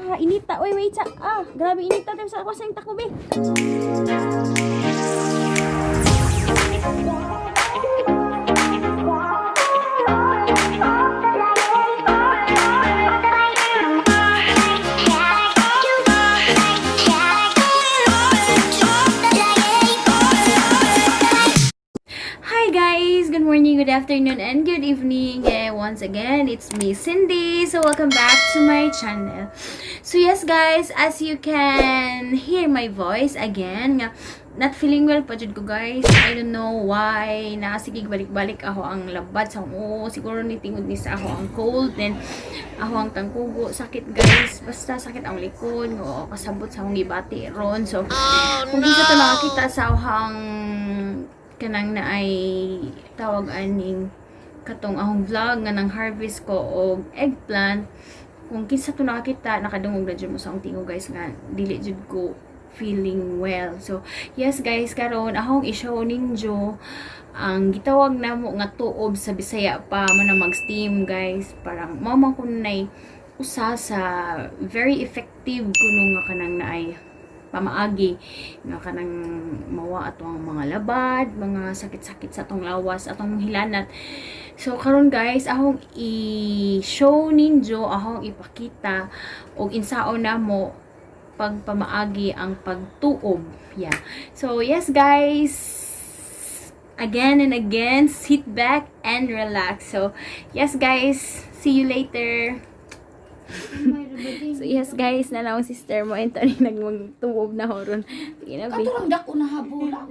Ah, inita. Oy, wait sa. Ah, grabe inita tayo sa ako sa tako be. Hi guys! Good morning, good afternoon, and good evening. Eh, once again, it's me, Cindy. So welcome back to my channel. So yes guys, as you can hear my voice again, nga, not feeling well pa jud ko, guys. I don't know why. Nasigig balik-balik ako ang labad sa oo. Siguro ni tingod ni sa ako ang cold, then ako ang tangkugo. Sakit, guys. Basta sakit ang likod. Oo, kasabot sa akong gibati ron. So, kung kinsa to nakakita sa akong kanang na ay tawag aning katong ahong vlog nga nang harvest ko og eggplant, kung kinsa to nakakita, nakadungog na jud mo sa akong tingog, guys, nga dili jud ko feeling well. So yes guys, karon akong i-show ninyo ang gitawag namo nga tuob sa Bisaya pa mo na mag-steam, guys. Parang mao man kunay usa sa very effective kuno nga kanang naay pamaagi nga kanang mawa ato ang mga labad, mga sakit-sakit sa atong lawas, atong hilanat. So karon guys, akong i-show ninyo, akong ipakita og insaon namo pagpamaagi ang pagtuob. Yeah. So yes guys, again and again, sit back and relax. So yes guys, see you later. So yes guys, na lang sister mo ito ni nagmagtuob na horon. Sige na, be. Kato lang dako na habula.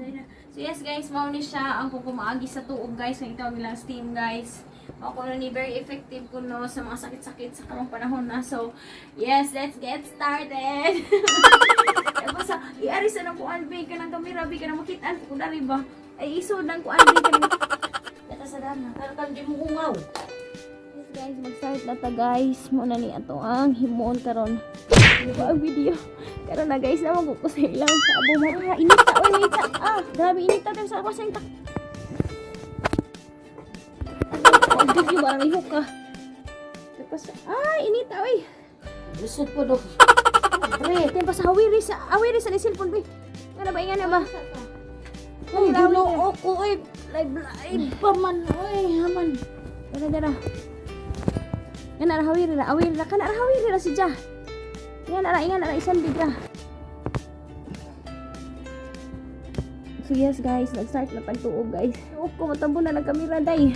So yes guys, mao ni siya ang pagpamaagi sa tuob, guys, ang itawag nilang steam, guys. Ako na ni very effective kuno sa mga sakit-sakit sa karong panahon na. So yes, let's get started. Tapos sa iari sa nang kuan be kanang kamera be, kanang makitaan ko dali ba. Ay, isod nang kuan be kanang Data sa dana. Pero kan di mo ungaw. Yes guys, mag-start na ta, guys. Muna ni ato ang himuon karon. Di ba ang video? Karon na guys, na ko sa ilang sa abo mo. Ah, inita. Oy, wait sa. Ah, grabe inita tayo sa ako sa intak. Ang video ba may hook ka? Tapos, ay, inita, oy. Lisod po do. Pre, tempo sa hawiri sa awiri sa ni cellphone be. Nga na ba, nga na ba? Ang Ginoo ko oy, live live pa man oy, haman. Dara, dara. Nga na ra hawiri ra, awiri ra kana ra hawiri ra si Ja. Nga na ra, nga na ra isandig ra. So yes guys, nag-start na tagtuog, guys. Tuog ko matambo na ng kamera day.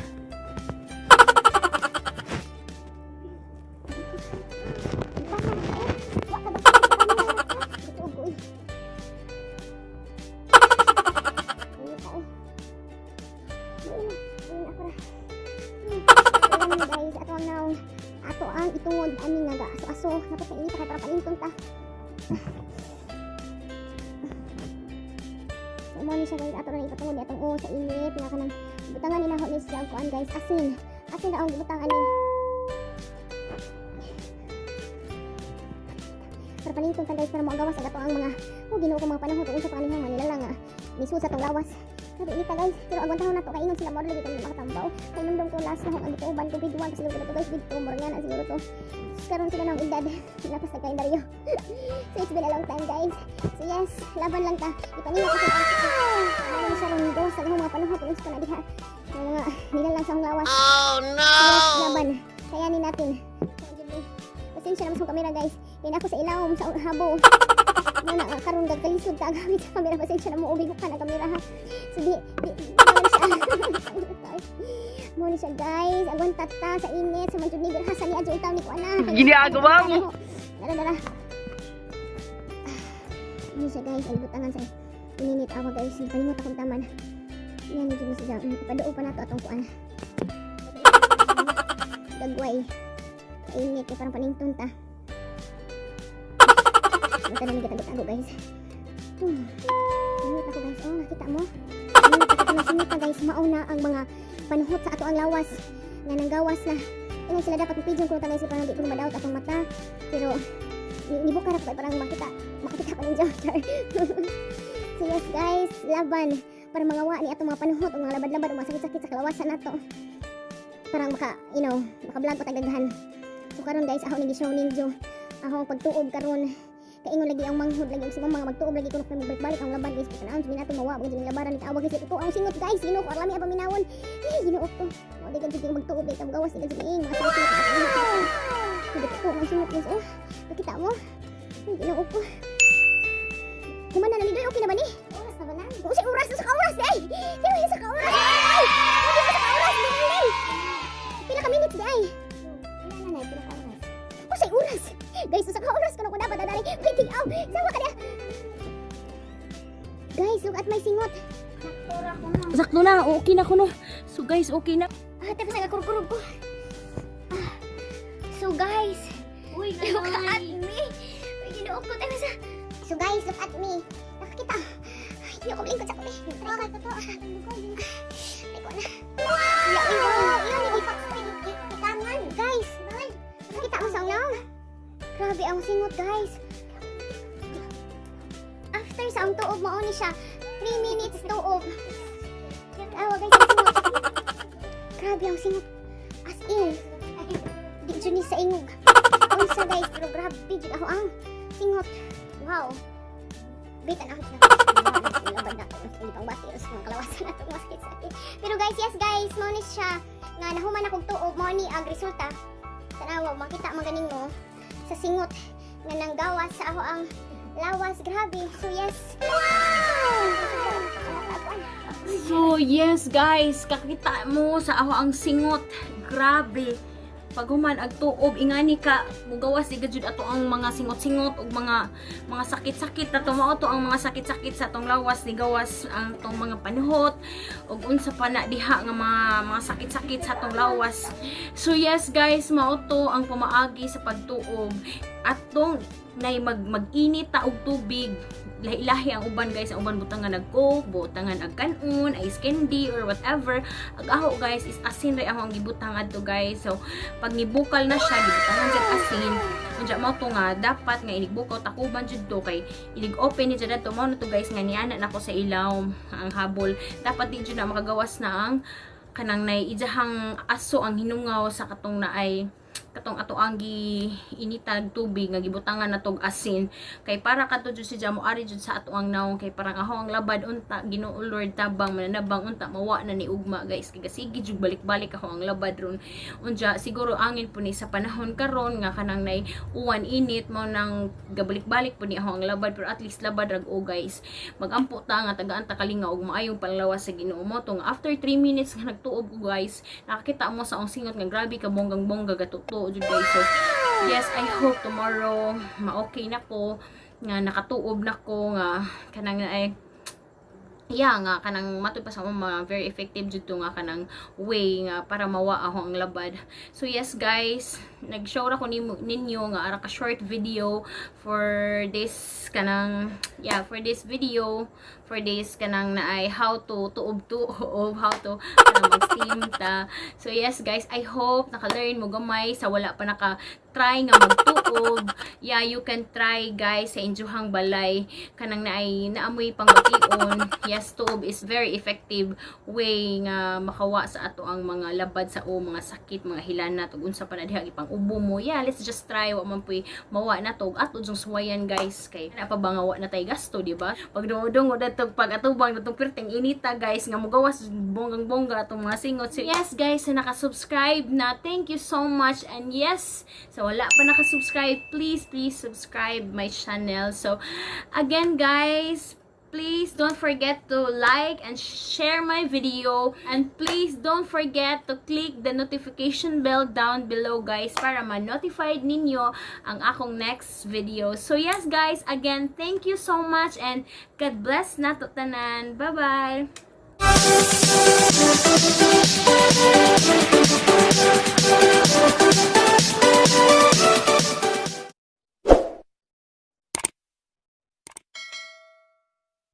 Guys, ato ang naong ato ang itungod ani nga aso-aso napot sa init kay para palintong ta. So mo ni siya guys, ato na ipatungod ni atong o sa init nga kanang butangan ni naho ni siya ang kuan guys, asin. Asin ra ang gibutang ani. Para palintong ta guys, para mo gawas ang ato ang mga, oh Ginoo ko, mga panahon unsa pa kanihang manila lang nga nisud sa atong lawas. Sabi init ta guys, pero agwantahon nato kay ingon sila mo lagi kami makatambaw. Kay nundong ko last na ang gituban ko grade 1 pa siguro to guys, grade 2 mura nga na siguro to. Karon sila ng edad, lapas na kalendaryo. So it's been a long time, guys. So yes, laban lang ta. Ipaningat ko sa ano siya ron gawas sa mga panahon kung unsa pa na diha. Yung mga nilalang sa akong lawas. Oh no! Yes, laban. Kayanin natin. Pasensya naman sa kamera guys. Kaya ako sa ilawom sa habo. Muna nga karon gagkalisod ka gamit sa kamera. Pasensya na mo, ubi ko ka na kamera ha. So di naman siya. Mo ni siya guys. Agwanta ta sa init sa manjud ni sa ni adyo itaw ni ko ana. Ginagawa mo? Dara dara. Ini siya guys, ay butangan sa ininit awa guys. Palingot akong taman. Yan ni jud siya. Ipaduo pa nato atong kuan. Dagway. Kainit kay parang panington ta. Basta na nagatago-tago guys. Init ako guys. Oh, nakita mo? Init ako kung guys. Mauna ang mga panuhot sa ato ang lawas. Nga nanggawas na. Ingon sila dapat mapidyon ko ta guys parang di ko madaot atong mata. Pero nibuka ra ko kay parang makita makita pa ninyo. So yes guys, laban para magawa ni atong mga panuhot o mga labad-labad o mga sakit-sakit sa kalawasan nato. Parang maka, maka-vlog pa tagaghan. So karon guys, ako ni show ninyo Akong pagtuob karon. Kaingon lagi ang manghod lagi ang mga magtuob lagi kuno kay balik ang laban, guys. Tanawon sa minato mawa mga labaran ni tawag, guys. Ito ang singot, guys. Ginoo ko, arlami ang paminawon. Ay, Ginoo ko. Mo di gud magtuob kay gawas di gud mga sakit. Ito ang singot, guys. Oh, nakita mo? Ay, Ginoo ko. Human na nalidoy, okay na ba ni? Oras na ba na? Oo, sa oras, sa oras, ay! Sino sa oras? Ay! Sa oras, dili! Pila ka minutes di ay? Pila na, pila ka oras? Oh, sa oras! Guys, sa oras ko na ko dapat dadali. Wait, aw! Sama ka niya! Guys, look at my singot. Sakto na, okay na kuno. So guys, okay na. Ah, tapos nagakurkurog ko. Ah, so guys, Uy, look at me. Ay, Ginoo ko, tayo sa. So guys, look at me. Nakakita. Ay, hindi ako lingkod sa kape. Try ko to. Ay, ko na. Wow! Ikangan. Guys, nakita mo sa unaw? Grabe ang singot, guys. After sa ang tuob, mao ni siya. 3 minutes tuob. Awa, guys, ang singot. Grabe ang singot. As in, di jud ni sa ingog. Unsa, guys, pero grabe jud ako ang singot. Wow. Bitan ako siya. Labad na ako. Hindi pang bati. Sa mga kalawasan na itong masakit-sakit. Pero guys, yes guys, mao ni siya nga nahuman akong tuob, mao ni ang resulta. Tanawa, makita man ganing mo sa singot nga nanggawas sa ako ang lawas. Grabe. So yes. Wow! So, yes guys, kakita mo sa ako ang singot. Grabe. Pag human ag tuob, ingani ka mugawas di gajud ato ang mga singot-singot ug mga sakit-sakit na mao to ang mga sakit-sakit sa atong lawas ni gawas ang tong mga panuhot ug unsa pa na diha nga mga sakit-sakit sa atong lawas. So yes guys, mao to ang pamaagi sa pagtuob. Atong nay mag mag-init ta og tubig. Lahi-lahi ang uban, guys. Ang uban butangan ag Coke, butangan ag kanon, ice candy or whatever. Ag aho, guys, is asin ra ako ang gibutang adto, guys. So pag nibukal na siya, gibutangan jud asin. Unja mao to nga dapat nga inigbukaw takuban jud to kay inig open ni jud adto. Mao na to, guys, nga niana nako sa ilaw ang habol. Dapat di jud na makagawas na ang kanang nay ijahang aso ang hinungaw sa katong naay katong ato ang gi initag tubig nga gibutangan na tog asin kay para kadto jud si mo ari jud sa ato ang nawong kay parang aho ang labad unta. Ginoo Lord, tabang mananabang unta mawa na ni ugma, guys, kay sige jud balik-balik ako ang labad ron. Unja siguro angin po ni sa panahon karon nga kanang nay uwan, init, mo nang gabalik-balik po ni ako ang labad, pero at least labad rag o, guys. Magampo ta nga tagaan ta kalinga og maayong panlawas sa Ginoo mo to nga after 3 minutes nga nagtuob ko, guys, nakakita mo sa akong singot nga grabe ka bonggang bongga gatuto jud, guys. So yes, I hope tomorrow ma-okay na ko nga nakatuob na ko nga kanang ay yeah nga kanang matud pa sa akong mga very effective jud to nga kanang way nga para mawa ako ang labad. So yes guys, nag-show ra ko ninyo nga ara ka short video for this kanang, yeah, for this video, for this kanang naay how to tuob tuob, how to kanang mag-steam ta. So yes guys, I hope naka-learn mo gamay sa wala pa naka try nga magtuob. Yeah, you can try, guys, sa injuhang balay kanang naay naamoy pangbation. Yes, tuob is very effective way nga makawa sa ato ang mga labad sa o mga sakit, mga hilanat ug unsa pa na diha ipang ubo mo. Yeah, let's just try. Wa man puy mawa na to ato jung suwayan, guys, kay na pa ba nga wa na tay gasto, di ba? Pag dungo datong pag atubang datong perting inita, guys, nga mugawas bonggang bongga atong mga singot. So yes guys, sa naka-subscribe na, thank you so much, and yes, sa wala pa naka-subscribe, please please subscribe my channel. So again guys, please don't forget to like and share my video, and please don't forget to click the notification bell down below, guys, para ma-notified ninyo ang akong next video. So yes guys, again, thank you so much and God bless nato tanan. Bye bye.